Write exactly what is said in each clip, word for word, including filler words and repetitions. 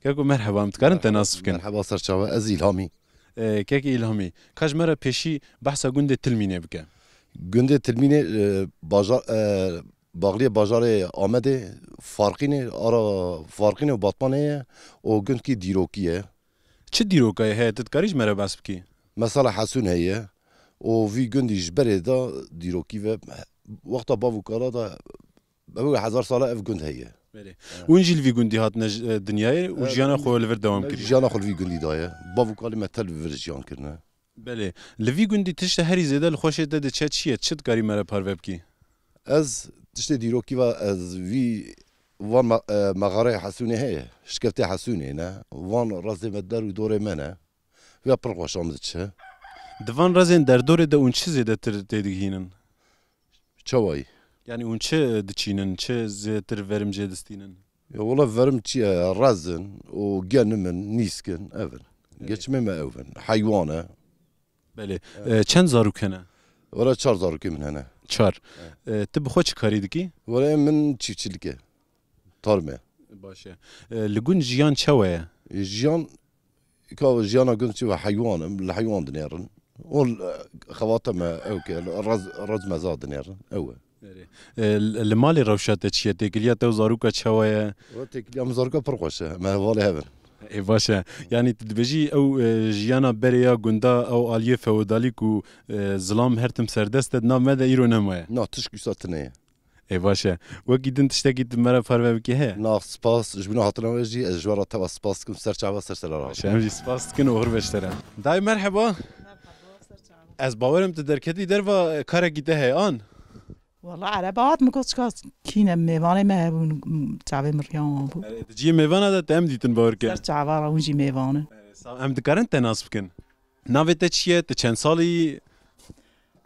Keko merheba, em dikarin te nas bikin? Merheba, ser çava, ez Îlhamî. E, kek Îlhamî, ka ji me re pêşî behsa gundê Tilmînê bike. Gundê Tilmînê, e, bajar, e, baxliyê bajarê Amedê, Farqînê, ara Farqînê û Batmanê ye û gundkî dîrokî ye. Çi dîrokayê heye, tu dikarî ji me re behs bikî? Mesela Hesûn heye û vî gundî ji berê de dîrokî ve wexta bav û kala de ew hezar sala ev gund heye. Belê. Hûn jî li vî gundî hatine ji, e, dinyayê û jiyana xwe li vir dewam kiriye? Jiyana xwe li vî gundî daye. Bav û kalê me te li vir jiyan kirine. Belê. Li vî gundî tişta herî zêde li xweşê te diçe çi ye? Çi dikarî me re parve bikî? Ez tiştê dîrokî ve ez vî van me-, e, mexareyê Hesûnê heye. Şikeftê Hesûnê ne. Van rezê me der û dorê me ne. Vê pir xweş am diçe. Di van rezên derdorê de hûn çi zêdetir têdigihînin? Çawayî? Yanî hûn çi diçînin, çi zêdetir verim jê distînin? Ya wela verim çi ye? Rezin û genimin, nîskin, ev in. Evet. Geçimê me ew in. Heywan e. Belê. Evet. E, çend zarok hene? Wela çar zarokê min hene. Çar. Evet. E, tu bi xwe çi karî dikî? Wela min çiftçilik e. Tarım e. Baş e. E, li gund jiyan çawa ye? E, jiyan Ka jiyana gund çi ve heywan, em li heywan dinêrin. Ol, e, xevata me ew ke, raz, raz meza dinêrin. Ew e. Erê. E, li, li malê rewşa te çi ye? Têkiliya te û zaroka çawa ye? Wela têkiliya min zaroka pir xweş e. Me hevalê hev in. Ê baş e. Yanî tu dibêjî ew, e, jiyana berê ya gunda, ew aliyê feodalî ku, e, zilam her tim serdest e, di nav me de îro nemaye. Na, tişk wisa tune ye. Ê baş e. Wekî din tiştekî tu me re parve bikî heye? Na, spas. Ji bo hatina we jî ez ji we re teva spas dikim. Ser çava, ser sera re. Baş e, em jî spas dikin û oxir beş te re. Dayê merheba. Merhaba, ser çava. Ez bawerim tu derketî derva, e, karekî te heye an? Wala ereba hat min got çika kîne mêvanê me hebûn, çavê min riya wan bû. E, di cihê mêvana de te em dîtin bawer ke. Ser çava re hûn jî mêvan in. E, sa-, em dikarin te nas bikin? Navê te çi ye? Tu çend salî yî?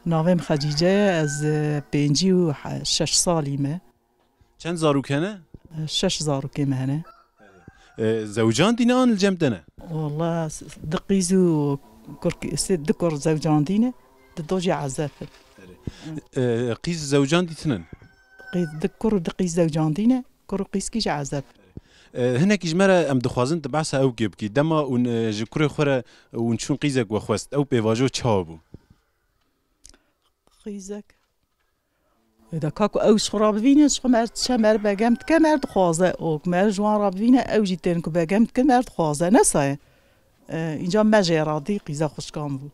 Navê min Xecîce ye, ez, e, pêncî û he-, şeş salî me. Çend zarok hene? E, şeş zarokê me hene. E, zewcandîne an li cem te ne? Wala s-, du qîz û kurkî-, sê, du kur zewcandîne, di do jî ezeb in. E, qîz zewcandî tinin? Qîz, du kur û du qîz zewcandîne, kur û qîzkî jî ezeb. E, hinekî ji me re em dixwazin tu behsa ew kê bikî. Dema hûn, e, ji kurê xwe re hûn çûn qîzek we xwest, ew pêvajo çawa bû? Qîzek. Êda ka ku ew ji xwe re bivîne, ji xwe mer çe mer begem dike, mer dixwaze. Û ku mer ji wan re bivîne, ew jî tên ku begem dikin, mer dixwaze. Ne saye. E, înca me jê radî qîza xwişkan bû.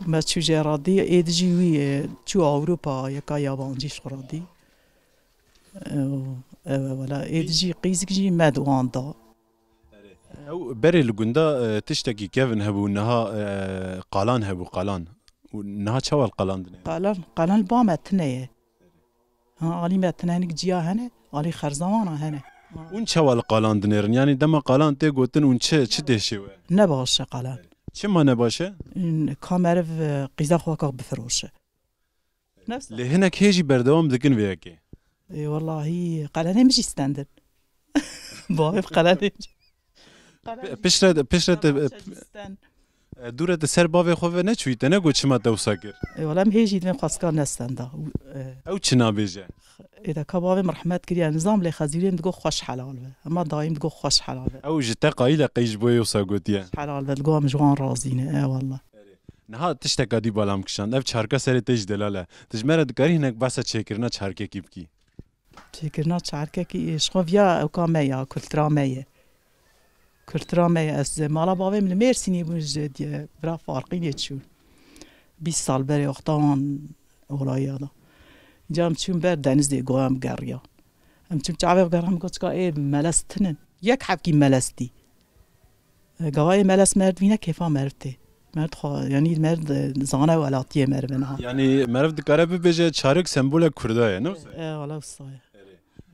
Me çû jê radî, êdî jî wî, e, çû Ewropa, yeka yabancî ji xwe radî. Ew, ew e wela. Êdî jî qîzik jî me di wan da. Ew berê li gunda, e, tiştekî kevin hebû, niha, e, qalan hebû, qalan. Û niha çawa li qalan dinê? Qalan, qalan li ba me tune ye. Ha, alî me tune hinek ciya hene, alî Xerzewana hene. Hûn çawa li qalan dinêrin? Yanî dema qalan tê gotin hûn çi, çi têşê we? Ne baş e qalan. Çima ne baş e? Ka meriv, e, qîza xwe ka bifiroşe. Nefsa. Lê hinek hê jî berdewam dikin vê yekê. Ê, wellahî, qelenê min jî stendin. Bavê bi qelenê min jî. Qelen jî Piştre, piştre te, stend, navçe jî stend. E, dûre te ser bavê xwe ve neçûyî, te negot çima te wisa kir? Ê, wela em hê jî divên xwestka nestenda. Ê. Ew çi nabêje? Ê, de ka bavê min rehmet kiriye, nizam lê xezîrê min digot xweş helal be. Hema dayî min digot xweş helal be. Ew ji te qayîl e qey ji bo wisa gotiye? Helal be, digot em ji wan razî ne, ê, wela. Niha tişteka dî bala min kişand. Ev çarka serê te jî delal e. Tu ji me re dikarî hinek behsa çêkirina çarkekî bikî? Çêkirina çarkekî, ê, ji xwe viya ewka me ya, kultura me ye. Kultura me ye. Ez mala bavê min li Mêrsînê bûn, ji diye bira Farqînê çûn. Bîst sal berê wexta wan olaya da. Înca em çûn ber denizê, goya em geriya. Em çûn çavê xwe geriya, min got, çika ê melez tinin. Yek hebkî melez dî. Gava ê melez merd vîne kêfa merd tê. Merd xwe, yanî merd, e, zane welatiyê meriv e niha. Yanî meriv dikare bibêje çarik sembolek Kurda ye, ne wisa? E, wala wisa ye.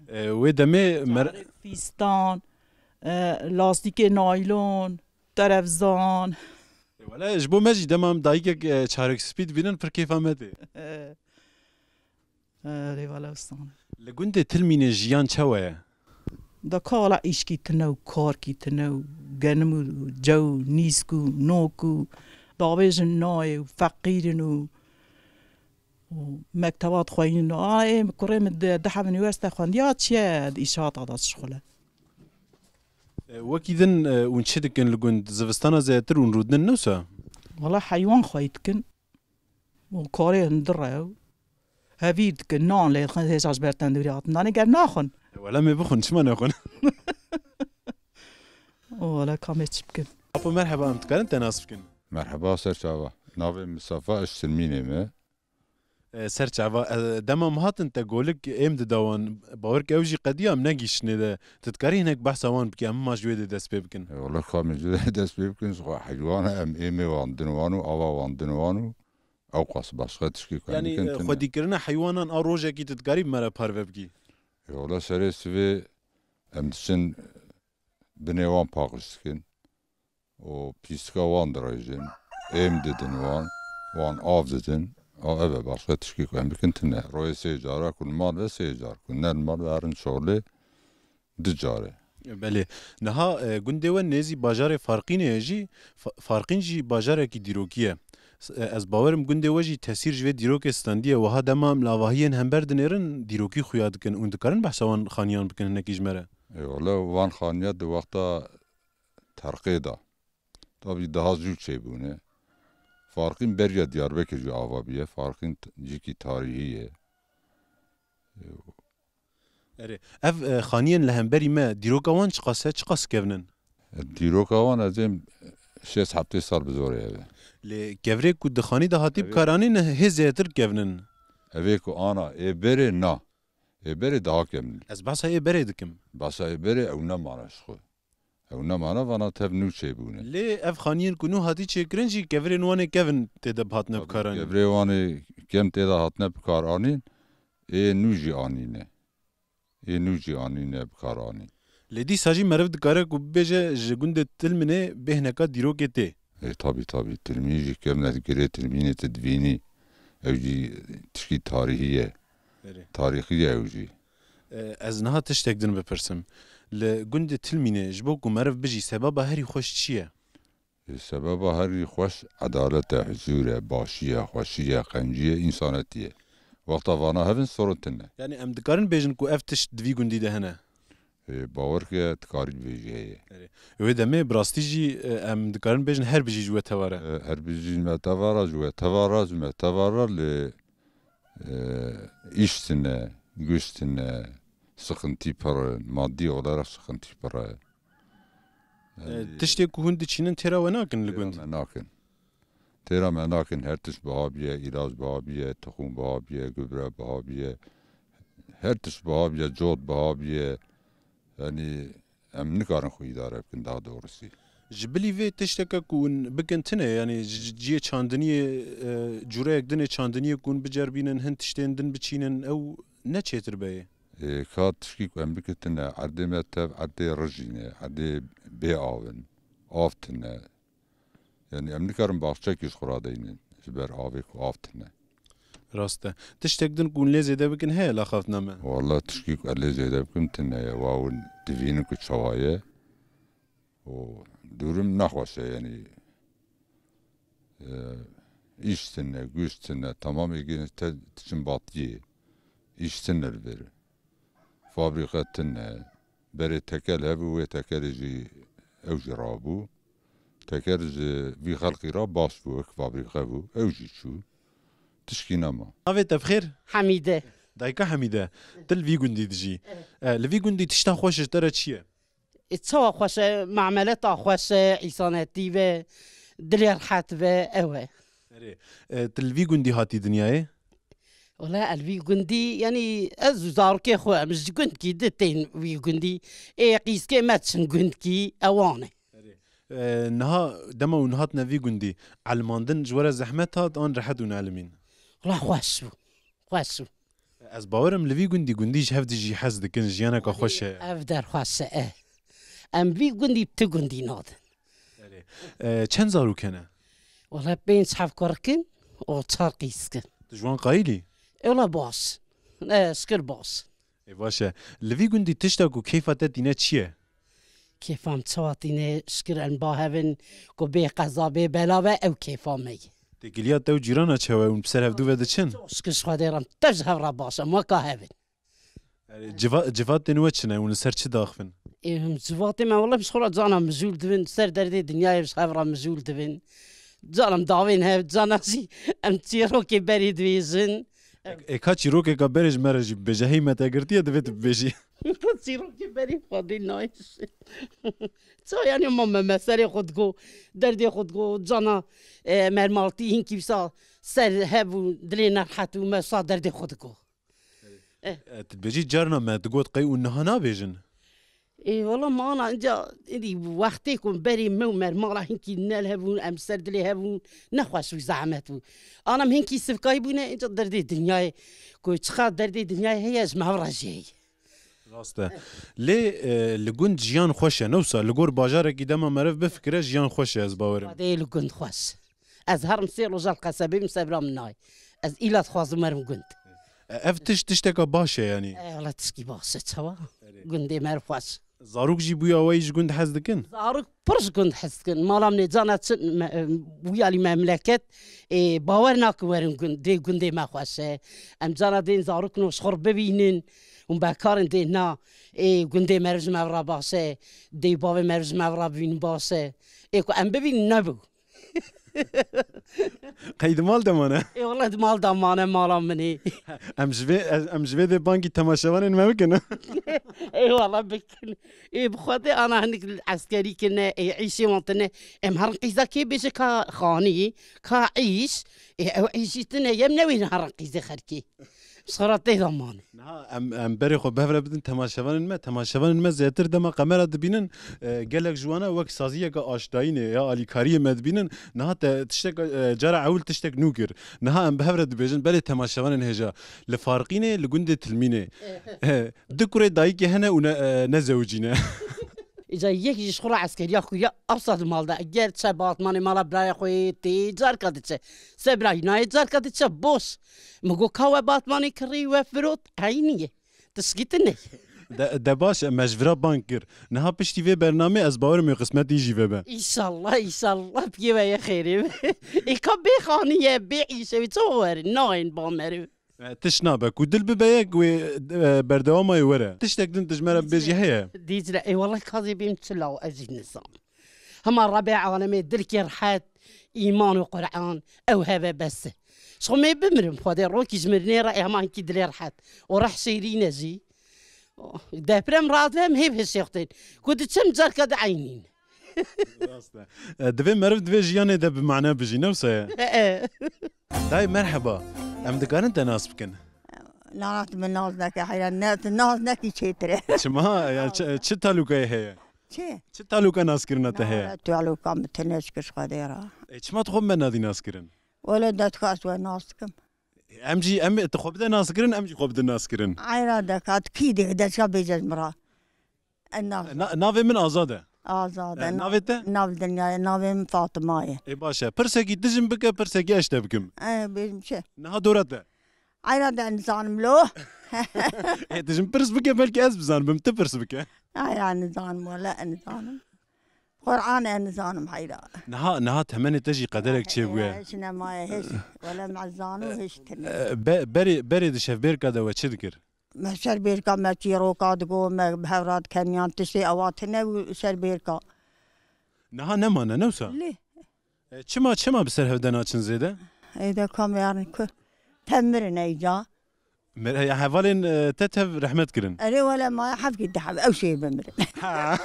E, wê demê mer- Çarik, fîstan, e, lastîkê naylon, terevzan. E, wala ji bo me jî dema em dayikek, e, çarik spî dibînin pir kêfa me tê. E. Erê, wele wisa ne. Li gundê Tilmînê jiyan çawa ye? Da ka wela îşkî tune û karkî tune û genim û cew û nîsk û nok û davêjin nayê û feqîr in û, û mekteba dixweynin û a ê kurê min di, di heb unîversîte xwendiya çi ye di îşata de dişixule. E, wekî din, e, hûn çi dikin li gund? Zivistana zêdetir hûn rûdinin, ne wisa? Wala heywan xwey dikin. Û karê hundir e. Hevî dikin, nan lê dixin, hêza ji ber tendûrê hatin danê, ger naxwin. E, wela mê bixwin, çima nexwin? O, wala kamê çi bikin? Apo merheba, em dikarin te nas bikin? Merheba, ser çava. Navê Misafa, ez Tirmînê me. E, ser çava, e, dema em hatin te golik êm dida wan, bawer ke ew jî qediya em negihiştinê de. Tu dikarî hinek behsa wan bikî, em hema ji wê dê dest pê bikin. E, wala kamê ji wê dê dest pê bikin, ji xwe heywan e, em êmê wan din wan û ava wan din wan û ew qas başqa tişkî ku em Yanî, bikin e, tune. Xwedîkirina heywanan a rojekî tu dikarî bi me re parve bikî? E, wala serê sivê em diçin binê wan paqij dikin. û pîstika wan dirêjin, êm didin wan, wan av didin. A, ev e, başqa tişkî ku em bikin tune. Royê sê cara ku li mal ve sê car, ku ne li mal ve herin şolê du carê. Belê. Niha, e, gundê we nêzî bajarê Farqînê ye jî, Fa-, Farqîn jî bajarekî dîrokî ye. S-, e, ez bawerim gundê we jî tesîr ji vê dîrokê standiye. Wiha dema em li avahiyên hember dinêrin, dîrokî xuya dikin. Hûn dikarin behsa wan xaniyan bikin hinekî ji me re? Ê, wele wan xaniya di wexta terqê de. Tabî daha zû çêbûne. Farqîn beriya Diyarbekir jî ava bûye. Farqîn t-, cîkî tarîhî ye. Erê, ev, e, xaniyên li hemberî me, dîroka wan çiqas e, çiqas kevn in? Dîroka wan ez êm şêst heftê sal bi zorê ev e. Lê kevirê ku di xanî de hatî Ev ê bikaranîn, hê zêdetir kevn in. Ev ê ku ana ê berê na. Ê berê daha kevn in. Ez behsa ê berê dikim. Behsa ê berê ew nemane ji xwe. Ew nemane, vana tev nû çêbûne. Lê ev xaniyên ku nû hatî çêkirin jî kevirên wan ê kevn tê de hatine Tabii, bikaranîn. Kevirê wan ê kevn tê de hatine bikaranîn, ê nû jî anîne. Ê nû jî anîne bikaranîn. Lê dîsa jî meriv dikare ku bibêje ji gundê Tilminê bêhneka dîrokê tê. Ê, tabî, tabî. Tilmîn jî kevn e, girê Tilmînê tu divînî. Ew jî tişkî tarîhî ye. Erê. Tarîxî ye ew jî. E, ez niha tiştek din bipirsim. Li gundê Tilmînê ji bo ku meriv bijî sebaba herî xweş çi ye? E, sebaba herî xweş edalet e, huzûr e, başî ye, xweşî ye, qencî ye, însanetî ye. Wexta vana hev in, sorun tune. Yanî em dikarin bêjin ku ev tişt di vî gundî de hene? E, bawer ke dikarî bêjî heye. Erê. Wê demê bi rastî jî, e, em dikarin bêjin her bijî ji we teva re. E, her bijî ji me teva re, ji we teva re, ji me teva re, lê, e, îş tune, guş tune, sıkıntı pir in, maddi olarak sıkıntı pir e. E, Yanî tiştê ku hûn diçînin têra we nakin li Têra gund? me nakin. Têra me nakin, her tişt biha bûye, îlac biha bûye, toxum biha bûye, gübre biha bûye, her tişt biha bûye, cot biha bûye. Yanî em nikarin xwe îdare bikin daha doğrusu. Ji bilî vê tişteke ku hûn bikin tune, yanî ji, ji cihê çandiniyê, e, cûreyek din ê çandiniyê ku hûn bicerbînin, hin tiştên din biçînin, ew ne çêtir beyê? Ê, ka tişkî ku em bikin tune, erdê me tev erdê rijî ne, erdê bê av in, av tune. Yanî em nikarin baxçekî ji xwe radeynin ji ber avê ku av tune. Rast e. Tiştek din ku hûn lê zêde bikin heye li axaftina me? Wala tişkî ku ez lê zêde bikim tune ye. Wa hûn divînin ku çawa ye. Û durum nexweş e, yanî, e, îş tune, guş tune, tamam êgên te diçin batiyê. Îş tune li vir. Fabrîqe tune. Berê tekel hebû, wê tekelê jî ew jî rabû. Tekel ji vî xelqî re baş bû, wek fabrîqe bû. Ew jî çû. Tişkî nema. Navê te bi xêr? Hemîde. Dayika Hemîde, tu li vî gundî dijî. Evet. E, li vî gundî tişta xweş ji te re çi ye? E, çawa xweş e, mameleta xweş e, îsanetî ve, dilê rehet ve, ew e. Erê, e, tu li vî gundî hatî dinyayê? Wala ez li vî gundî, yanî ez û zarokê xwe em ji gundkî di tên vî gundî. Ê qîzkê me diçin gundkî, ewan e. Erê. E, niha dema hûn hatine vî gundî, elmandin ji we re zehmet hat an rehet hûn elimîn? Wala xweş bû. Xweş bû. Ez bawer im li vî gundî, gundî ji hev dijî hez dikin, jiyaneke xweş heye. Ev der xweş e. Em vî gundî bi ti gundî nadin. Erê. E, çend zarok hene? Wala pênc heft kurik in û çar qîzk in. Tu ji wan qayîl î? E, wala baş. E, şikir baş. Ê, baş e. Li vî gundî tişta ku keyfa te tîne çi ye? Kêfa min çawa tîne, şikir em ba hev in, ku bê qeza, bê bela be, ew kêfa me ye. Têkiliya te û cîrana çawa ye? Hûn bi ser hevdû ve diçin? Şikir ji Xwedê re em tev ji hev re baş e, em weka hev in. Erê, civa-, civatên we çi ne? Hûn li ser çi diaxivin? Ê, him civatê me, wele ji xwe re cana mijûl dibin, ser derdê dinyayê ji hev re mijûl dibin. Cana em davên hev, cana jî em çîrokê berê dibêjin. Ê, ê, ka çîrokeka berê ji me re jî bibêje, hey me te girtiye, divê tu bibêjî. Çîrokê berê Xwedê nayê. Ça, yanî ma me, me serê xwe digo, derdê xwe digo, cana, e, mermaltî hinkî wisa ser hev û dilê nerhet û me wisa derdê xwe digo. Eh. E, tu dibêjî carna me digot qey û niha nabêjin? Ê, wela ma ana inca, êdî wextê ku berê me û mermala hinkî ne li hev bûn, em ser dilê hev bûn, nexweş bû, zehmet bû. Ana em hinkî sivkayî bûne, inca derdê dinyayê ku çiqa derdê dinyayê heye, ji me hev re jî heye. Rast e. Lê, e, li gund jiyan xweş e, ne wisa? Li gor bajarekî dema meriv bifikire, jiyan xweş e, ez bawer im. Xwedê li gund xweş. Ez herim sê roja li qesebê bim, sebra min nayê. Ez îla dixwazim werim gund. E, ev tişt tişteka baş e, yanî? E, wela tişkî baş e, çawa? Erê. Gundê me xweş. Zarok jî bûya we yî ji gund hez dikin? Zarok pir ji gund hez dikin. Mala min ê cana çi me-, wiyalî memleket, ê, bawer nakin werin gund, dê gundê me xweş e. Em cana dên zarok no ji xwe re bibînin. Hûn bekarin dê na, ê, gundê meriv ji me re baş e. Dê bavê meriv ji me re bibînin baş e. Ê ku em bibînin nebû. Qey di mal de mane? Ê, wela di mal de mane, mala min ê. Em ji vê, em ji vê dê bangî temaşevanên me bikin. Ê, wela bikin. Ê, bi Xwedê ana hinek eskerî kirine, ê, îşê wan tine. Em herin qîza kê bêje ka xanî, ka îş. Ê, ew îşî tine, yem newên herin qîzê xerkê. Sora tê de mane. Niha em, em berê xwe bi hev re bidin temaşevanên me. Temaşevanên me zêtir dema qemera dibînin, e, gelek ji wana wek saziyeke aşdayînê ya alîkariyê me dibînin. Niha te tiştek, e, cara ewil tiştek nû kir. Niha em bi hev re dibêjin, belê temaşevanên hêja. Li Farqînê, li gundê Tilmînê. E, du kurê dayikê hene û ne, e, nezewicî ne. Îca yek jî ji xwe re eskeriya xuya, ewsa di mal de. Ger çe batmanê mala birayê xwe yê tê, carka diçe. Sebra nayê, carka diçe boş. Min got, ka we batmanê kirî, we firot, eynî ye. Tişkî tune ye. De, de baş e, me ji vira bang kir. Niha piştî vê bernamê ez bawerim wê qismetî jî vebe. Înşallah, înşallah, piyê we yê xêrê be. Ê ka bê xanî ye, bê îşe wî çawa werin? Nayên ba meriv. E, tişt nabe. Ku dil bibe yek wê, e, berdewama wê were. Tiştek din tu ji me re bibêjî heye? Dîcle, ê wela kazê bêm çi law ez jî nizanim. Hema Rebê alemê dilkê rehet, îman û Quran, ew heve bes e. Ji xwe mê bimirim, Xwedê rokî ji mirinê re, ê hema hinkî dilê rehet. O reh şêrîn e jî. Oh, deprem radem hêv hişê xwe tên. Ku diçim carka di eynîn. Rast e. E, divê meriv divê jiyanê de bi mane bijî, ne wisa ye? E, e. Dayê merheba. Em dikarin te nas bikin? Na, na, tu min nas neke heyran. Ne, tu nas nekî çêtir e. Çima? Ya çi, çi talûkayê heye? Çi? Çi talûka naskirina te heye? Na, talûka min tune ji kir Xwedê re. E, çima tu xwe bi me nadî naskirin? Wele dest xwe ez we nas dikim. Em jî, em, tu xwe bide naskirin, em jî xwe bidin naskirin. Eyra deka, tu kî dê, dest xwe bêje ji min re. E, nav- Na-, navê min Azad e. Azad e. E, navê te? Nav dinyayê, navê min Fatima ye. Ê, baş e. Pirsekî tu ji min bike, pirsekî ez ji te bikim. E, bêjim çi? Niha dora te. Eyra de nizanim lo. Ê, tu ji min pirs bike, belkî ez bizanim, tu pirs bike. Eyra nizanim, wele nizanim. Quran e nizanim heyra. Niha, niha temenê te jî qederek çêbûye. Hiç nemaye, hiç. Wele me zano hiç tine. E, be-, berê, berê di şevbêrka de we çi dikir? Me ser bêrka me çîroka digo, me bi hev re dikeniyan, tiştê ewa tine û ser bêrka. Niha nemane, ne wisa? Lê. E, çima, çima bi ser hev de naçin zêde? Ê de kam yarin ku. Tev mirin eyca. Mer-, e, hevalên, e, te tev rehmet kirin? Erê wele maye hevkî di hev, ew şê bimirin. Ha.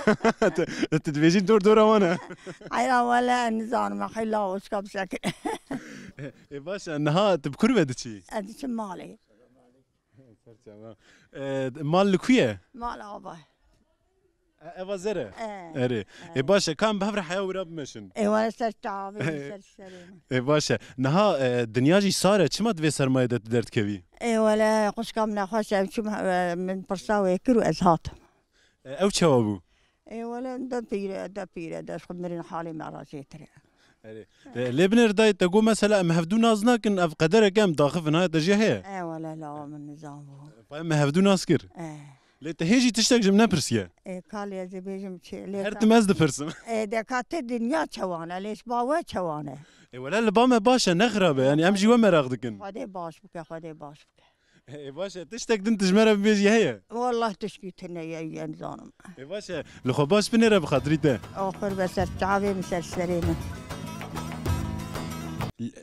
Tu, tu dibêjî dor dora wan e. Heyra wele nizanim, heyla oşka bi şekil. E, baş e, niha tu bi kur ve diçî? Ez diçim malê. Ser çava. E, mal li ku ye? Mal ava. E, eva zer e? E. Erê. E. Ê, baş e, ka em bi hev re heya wira bimeşin? Ê, were ser çavê, ser serê. Ê, baş e. Niha, e, dinya jî sar e, çima di vê sermayê de tu derdikevî? Ê, wele xwişka min nexweş e, çûm, e, min pirsa wê kir û ez hatim. E, ew çawa bû? Ê, wele de pîr e, de pîr e, de ji xwe mirin halê me re jêtir e. Erê. E, lê binêr dayê te got mesela em hevdû nas nakin, ev qederek e, em daxivin, ha, te jê heye? E, wele lawa min nizam bû. Pa em hevdû nas kir? E. Lê te hê jî tiştek ji min nepirsiye? E, kalê ez ê bêjim çi? Lê Her ka- tim ez dipirsim. E, de ka te dinya çewan e, lê ji ba we çewan e? E, wele li ba me baş e, ne xirab e, yanî em jî we meraq dikin. Xwedê baş bike, Xwedê baş bike. Ê baş e, tiştek din tu ji me re bibêjî heye? Wallah tişkî tune ye, em zanim. Ê baş e, li xwe baş binêre bi xatirî te. Axir be ser çavê min, ser serê min.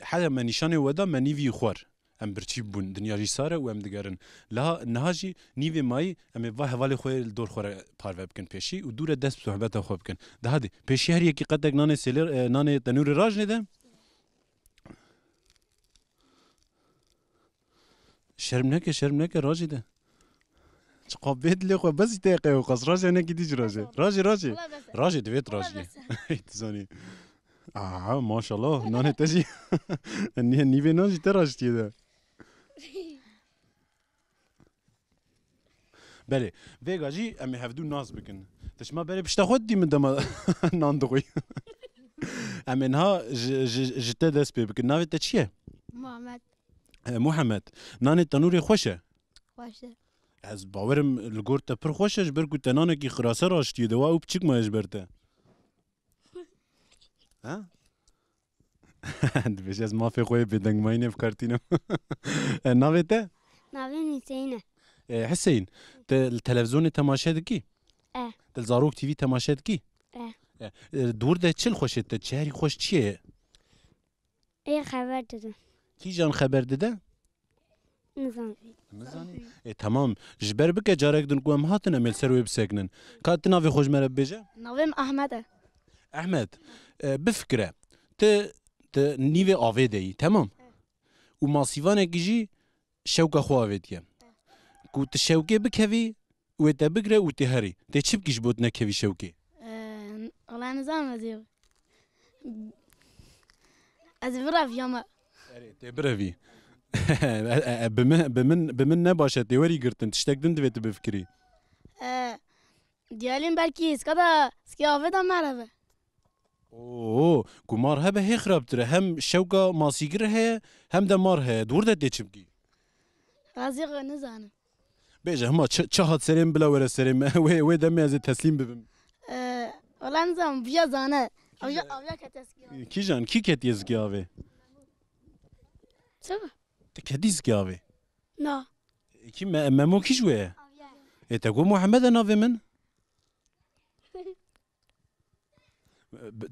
Hede me nîşanê we da, me nîvî xwar. Em birçî bûn, dinya jî sar e û em digerin. Liha niha jî nîvê mayî em ê va hevalê xwe yê li dor xwe re parve bikin pêşî û dû re dest bi sohbeta xwe bikin. De hadî, pêşî her yekî qetek nanê sêlê, e, nanê tenûrê rajnê de. Şerm neke, şerm neke, rajê de. Çiqa bê dilê xwe, bes î te qey û qas. Rajê nekî dî jî rajê. Rajê, rajê. Wala bes e. Rajê divêt Wala rajê. Bes e. Ey, tu zanî. Aha, maşallah. Nanê te jî. Nî-, nîvê nan jî te rajtiye de. Belê. Vêga jî em ê hevdû nas bikin. Te çima berê pişta xwe didî min dema nan dixwî? Em ê niha ji, ji, ji te dest pê bikin. Navê te çi ye? Muhammed. E, Muhammed. Nanê tenûrê xweş e? Xweş e. Ez bawerim li gor te pir xweş e, ji ber ku te nanekî xirase raştiye de, wa ew piçik maye ji ber te. Ha? Dibêje ez mafê xwe yê bêdengmayînê bi kar tînim. E, navê te? Navê min Hüseyin e. E, Hüseyin, tu li televîzyonê temaşe dikî? E. Tu li Zarok T V temaşe dikî? E. E, e, dûr de çi li xweşê te? Çi herî xweş çi ye? Ê xeber dide. Kîjan xeber dide? Nizam. Nizanî? Ê, temam. Ji ber bike carek din ku em hatin, em ê li ser wê bisekinin. Ka tu navê xwe ji me re bibêje? Navê min Ahmet e. Ahmet, e, bifikire. Tu, tu nîvê avê de yî, temam? Û masîvanekî jî şewka xwe avêtiye. Ku tu şewkê bikevî, wê te bigre û tê herî. Tê çi bikî ji bo tu nekevî şewkê? Eee, wala nizanim ez ê, ez ê bireviyama. Erê, tê birevî. E, e, e, bi min, bi min, bi min ne baş e, tê werî girtin. Tiştek din divê tu bifikirî. Eee, diyalin belkî êska da, êskê avê da mereve. Oo, ku mar hebe hê xirabtir e. Hem şewka masîgir heye, hem de mar heye. Dûr de tê çi bikî? Razî xwe nizanim. Bêje, hima çi, çi hat serê min bila were serê me. Wê, wê demê ez ê teslîm bibim. Ee, wala nizanim, biya zane. Avya, avya kete êskê avê. Kîjan, kî ketiye êskê avê? Çi? Tu ketî êskê avê? Na. Kî me, Memo kî ji wê ye? Avya. Ê te got Muhammed e navê min?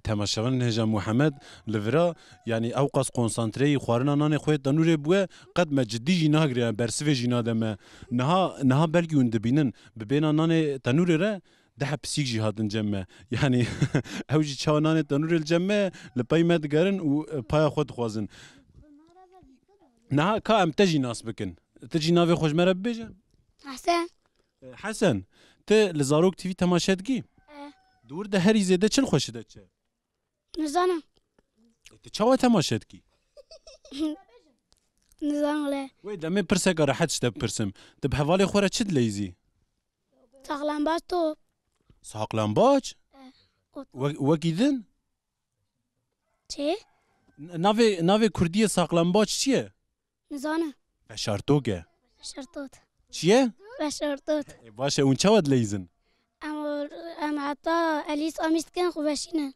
Temaşevanên hêja Muhammed li vira, yanî ew qas konsantreyî xwarina nanê xwe yê tenûrê bûye, qet me cidî jî nagire, yani bersivê jî nade me. Niha, niha belkî hûn dibînin, bi bêhna nanê tenûrê re deh pisîk jî hatin cem me. Yani ew jî çawa nanê tenûrê li cem me ye, li pey me digerin û, e, paya xwe dixwazin. Niha ka em te jî nas bikin. Tu jî navê xwe ji me re bibêje? Hesen. E, Hesen, tu li Zarok T V temaşe dikî? E. Dûr de herî zêde çi li xwe şide çi? Nizanim. E, tu çawa temaşe dikî? Nizanim wele. Wê demê pirseka rehet ji te bipirsim. Tu bi hevalê xwe re çi dileyîzî? Saklambaç top. Saklambaç? E, o We-, wekî din? Çi? N-, navê, navê kurdî yê saklambaç çi ye? Nizanim. Veşartok e. Veşartot. Çi ye? Veşartot. E, baş e, hûn çawa dileyîzin? Em, em heta elîs amîs dikin xwe veşînin.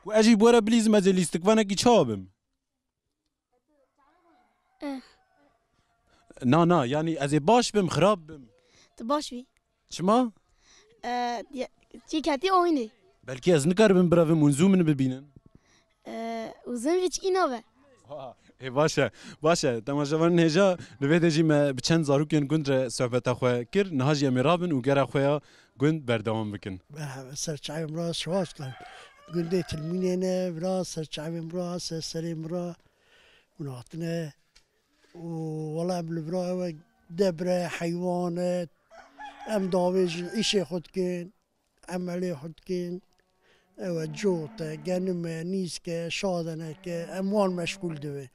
Ku ez jî bi we re bilîzim, ez ê lîstikvanekî çawa bim? Eh. Na, na, yanî ez ê baş bim, xirab bim? Tu baş bî. Çima? Eh, ya, çî ketî oyunê. Belkî ez nikaribim birevim û zû min bibînin. Eh, û zin vî çî nabe. Ha, ê, baş e, baş e. Temaşevanên hêja, li vê de jî me bi çend zarokên gund re sohbeta xwe kir. Niha jî em ê rabin û gera xwe ya gund berdewam bikin. Ser çavên min re şewaz kirin. Gundê Tilmînê ne, vira ser çavên min re, ser serê min re. Hûn hatine û wela em li vira ew e, debre, heywan e, em davêjin, îşê xwe dikin, emelê xwe dikin. Ew e, cot e, genim e, nîsk e, şadenek e, em wan meşgûl dibin.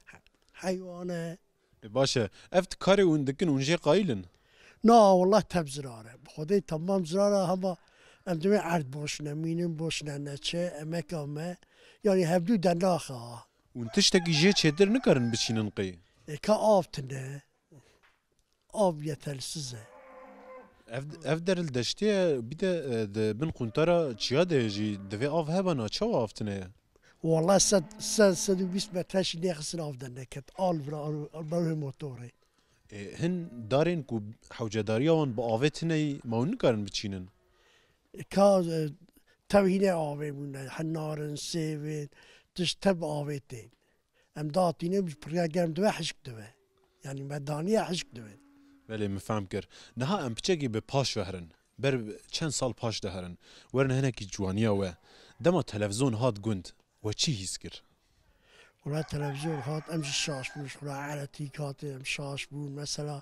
Heywan e. E, baş e. Ev karê hûn dikin, hûn jê qayîl in? Na, wela tev zirar e. Bi Xwedê temam zirar e, hema em dibên erd boş ne, mînin boş ne, neçe, emeka me. Yanî hevdû de naxe ha. Hûn tiştekî jê çêtir nikarin biçînin qey? E, ka av tune. Av yetersiz e. Ev, ev der li deştê ye, bir de, e, di bin quntara çiya de jî divê av hebe na, çawa av tune ye? Wala sed, sed, sed û bîst metre jî nêxistin av de neket. Al vira, al, al, al motorê. E, hin darên ku hewcedariya wan bi avê tune yî, ma hûn nikarin biçînin? Ka, e, tev hîne avê bûne, henarin, sêvên, tişt tev bi avê tên. Em datîne ji piriya germ dibe, hişk dibe. Yanî me daniye hişk dibe. Belê, min fehm kir. Niha em piçekî bi paş ve herin. Ber çend sal paş de herin. Werin hinekî ciwaniya we. Dema televizyon hat gund, we çi hîs kir? Wela televizyon hat, em jî şaş bûn, ji xwe re eretîk hatin, em şaş bûn. Mesela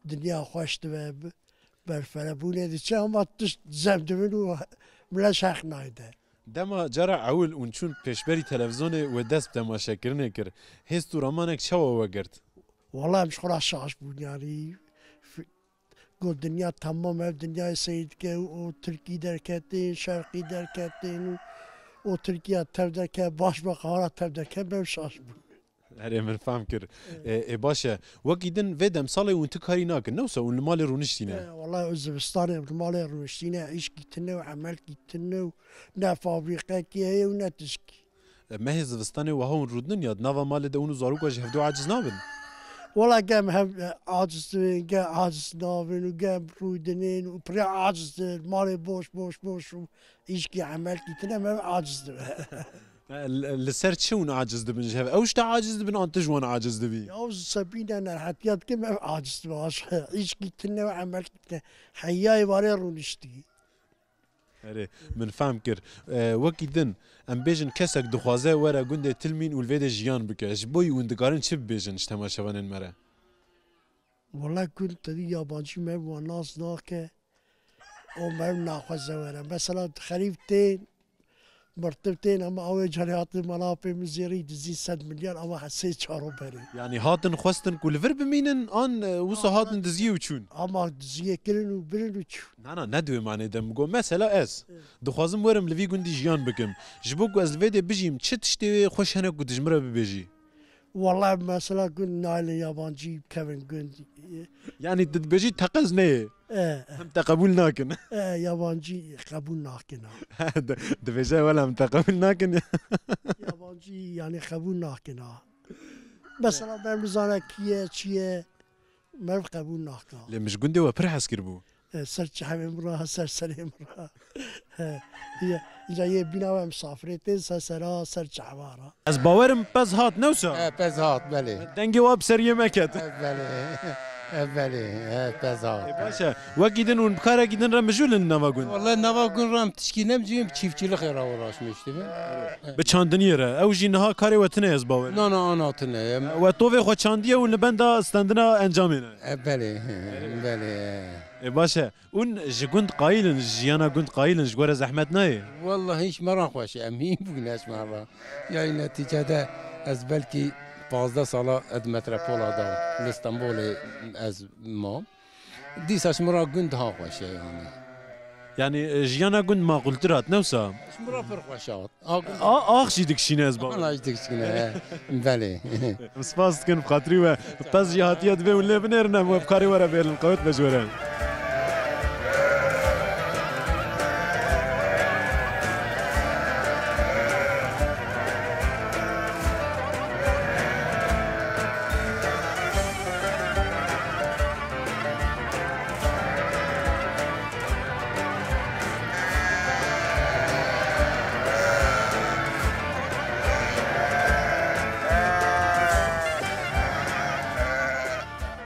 dinya xweş dibe, bi-, berferebûnê diçe, ama tişt cem dibin û mileş heq nayde. Dema cara ewil hûn çûn pêşberî televîzyonê we dest bi temaşekirinê kir, hêst û ramanek çawa we girt? Wala em ji xwe re şaş bûn, yanî, fi-, got dinya temam ev dinyayê seyr dike û o Tirkî derketin, Şerqî derketin û o Tirkiya tev deke, baş be qahara tev deke, em şaş bûn. Erê, min fam kir. Evet. E, e, baş e. Wekî din vê demsalê hûn ti karî nakin. Ne wisa hûn li malê rûniştîne? E, wallahî, zivistanê li malê rûniştîne, îşkî tune û emelkî tune û ne fabrîqekî heye û ne tişkî. E, mehê zivistanê wiha hûn rûdinin ya di nava malê de hûn û zaroka ji hevdu aciz nabin? Wala gem hev, e, aciz dibin, gem aciz nabin û gem rûdinin û pire aciz dibin. Malê boş, boş, boş û îşkî emelkî tune, me aciz dibin. Li, li ser çi hûn aciz dibin ji hev? Ew ji te aciz dibin an tu ji wan aciz dibî? Ya, ew ji sebîne nerhetiya dikim, ev aciz dibe. Îşkî tune û emelkî tune. Heyayê warê rûniştî. Erê, min fehm kir. E, wekî din, em bêjin kesek dixwaze were gundê Tilmîn û li vê de jiyan bike. Ji bo wî hûn dikarin çi bibêjin ji temaşevanên me re? Wela gund tedî yabancî me wan nas nake. O me naxwaze were. Mesela xerîf tên, mirtiv tên, ama ew ê carê hatin mala apê min zêrî dizî sed milyar, ama hesê çaro berê. Yanî hatin xwestin ku li vir bimînin, an, e, wisa hatin diziyê û çûn? Ama diziyê kirin û birin û çûn. Na, na, ne di wê manê de min got. Mesela ez dixwazim werim li vî gundî jiyan bikim. Ji bo ku ez li vê de bijîm, çi tiştê xweş hene ku tu ji min re bibêjî? Wallahî mesela gund nayêlin yabancî bikevin gund. Yanî tu dibêjî teqez neyê. E, e. Em te qebûl nakin. E, yabancî qebûl nakin ha. Di-, dibêje wela em te qebûl nakin. Yabancî yanî qebûl nakin ha. Mesela ben bizane kî ye, çi ye, merv qebûl nakin. Lê min ji gundê we pir hez kiribû. E, ser çavê min re, ser serê min re. He, ya, ya yê bîna we misafirê tên ser sera, ser çava re. Ez bawerim pez hat, ne wisa? E, pez hat, belê. Dengê we bi ser yê me ket. E, belê. E, belê. E, pez hat. E, baş e. Wekî din hûn bi karekî din re mijûl in nava gund? Wallahî nava gund re em tişkî nemijûlin, bi çîftçilixê re uğraşmış dibin. Bi çandiniyê re. Ew jî niha karê we tune ye, ez bawerim. Na, na, ana tune ye. We tovê xwe çandiye û li benda standina encamê ne. E, belê. Belê. E, baş e. Hûn ji gund qayîl in, ji jiyana gund qayîl in, ji we re zehmet nayê? Wallahî ji me re xweş e, em hîn bûne ji me re. Yanî netîcede ez belkî pazdeh sala di metropola de, li Stenbolê ez mam. Dîsa ji min re gund daha xweş e yanî. Yanî, e, jiyana gund maqûltir hat, ne wisa? Ji min re pir xweş hat. A, ax jî dikişîne, ez bawer. Ana jî dikişîne, he. Belê. Em spas dikin bi xatirî we. Pez jî hatiye, divê hûn lê binêrin, em we bi karê we re bêrin. Qewet be ji we re.